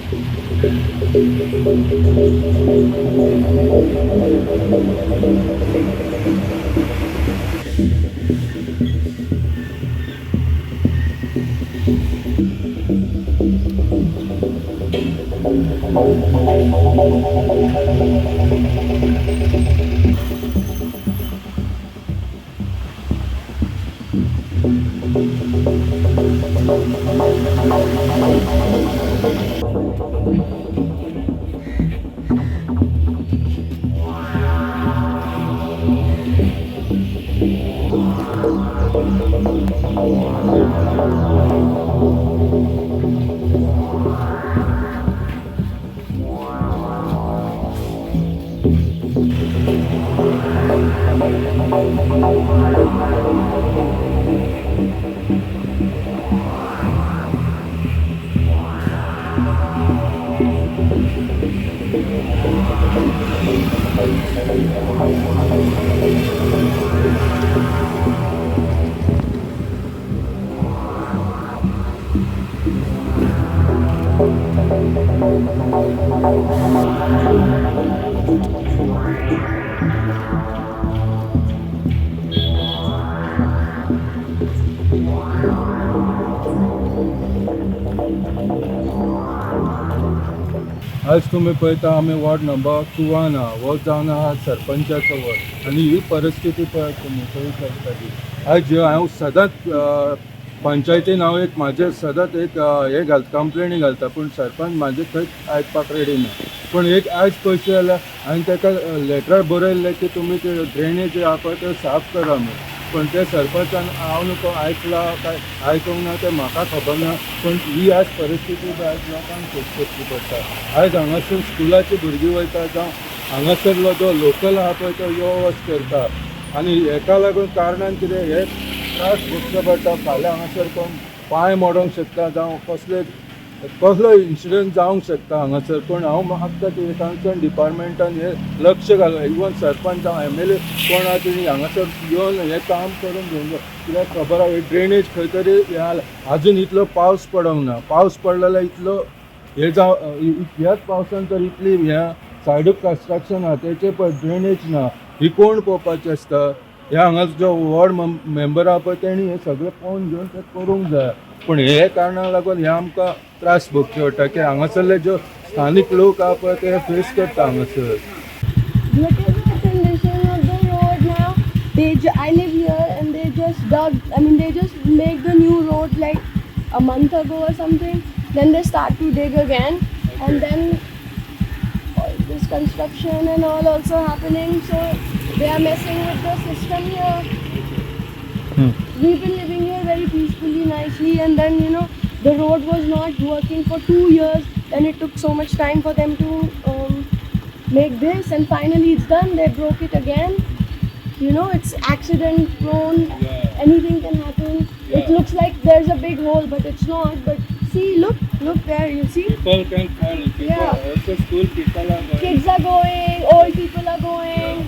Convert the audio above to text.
आज तुमी पळयता आमी वॉर्ड नंबर 2 आहा, हो जावन आहा सरपंचाचो वॉर्ड आनी ही परिस्थिती पळयात तुमी पळोवंक शकता ती. आयज हांव सदांच पंचायतीन हांव एक म्हाजें सदांच एक हें घालता, कंप्लेनी घालता, पूण सरपंच म्हाजें खंयच आयकपाक रेडी ना. पूण एक आयज पळयशे जाल्यार हांवें ताका लेटर बरयल्लें की तुमी ते ड्रेनेज आहा पळय ते साफ करा म्हणून. पूण ते सरपंचान हांव न्हू आयकलां काय आयकूंक ना तें म्हाका खबर ना, पूण ही आज परिस्थिती आयज लोकांक फेस करची पडटा. आयज हांगासर स्कुलाची भुरगीं वयता जावं हांगासरलो जो लोकल आहा पळय तो यो वच करता आनी हेका लागून कारणान कितें हे त्रास भोगचे पडटा. फाल्यां हांगासर कोण पांय मोडोंक शकता जावं कसले कसलो इन्सिडंट जावंक शकता हांगासर. पूण हांव मागता की कन्सर्न डिपार्टमेंटान हें लक्ष घालून इवन सरपंच जावं एम एल ए कोण आहा तेणी हांगासर येवन हें काम करून घेवंक जाय. कित्याक खबर आहा ड्रेनेज खंय तरी हें आजून इतलो पावस पडोंक ना, पावस पडलो जाल्यार इतलो हे जावं ह्याच पावसान तर इतली हें सायडूक कन्स्ट्रक्शन आहा तेचे पळय ड्रेनेज ना, ही कोण पळोवपाचें आसता. हे हांगा जो वॉर्ड मेंबर आहा पळय तेणी हें सगळें पळोवन घेवन तें करूंक जाय. पूण हे कारणाक लागून हे आमकां त्रास भोगचे पडटा की हांगासरले जो स्थानीक लोक आहा पळय ते फेस करता हांगासर. Look at the condition of the road now. I live here and they just dug, I mean, they just make the new road like a month ago or something. Then they start to dig again, and then all this construction and all also happening. So they are messing with the system here. We've been living here very peacefully, nicely, and then the road was not working for 2 years. Then it took so much time for them to make this, and finally it's done. They broke it again. It's accident prone. Anything can happen. It looks like there's a big hole, but it's not. But see, look, look there, you see? People can fall. People Yeah. Also school people are going. Kids are going, old people are going.